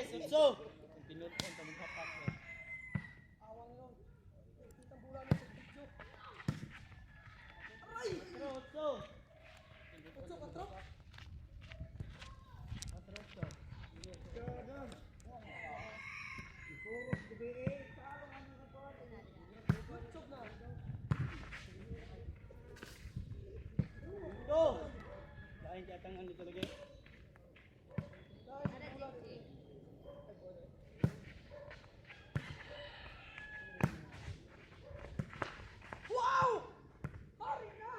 Nice, utso. Tinuod ta maghapak. Awang nun. Kitang bula nun sa video. Aray! Utso, utso. Utso, katro. Otro, utso. Puros gabi eh. YouTube na. Go! Lain kay atangan dito lagi. Wow! Hari na!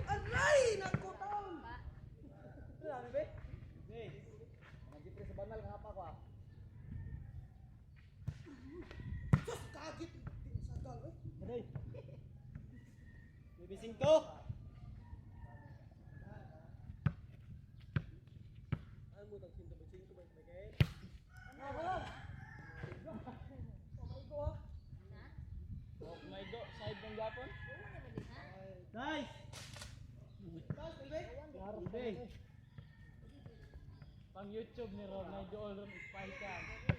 Aray! Naku, taon! Wala na be? Hey. Sus, kagit! Di masagal, eh. Aray. May bisingko. Ano mo, tag 125 ba yung may Ano ba lang? Oh my God, ha? Oh my God, side ng Japon. Nice. Taas, baby? Hey. Pang YouTube ni Rob, na all room is Python.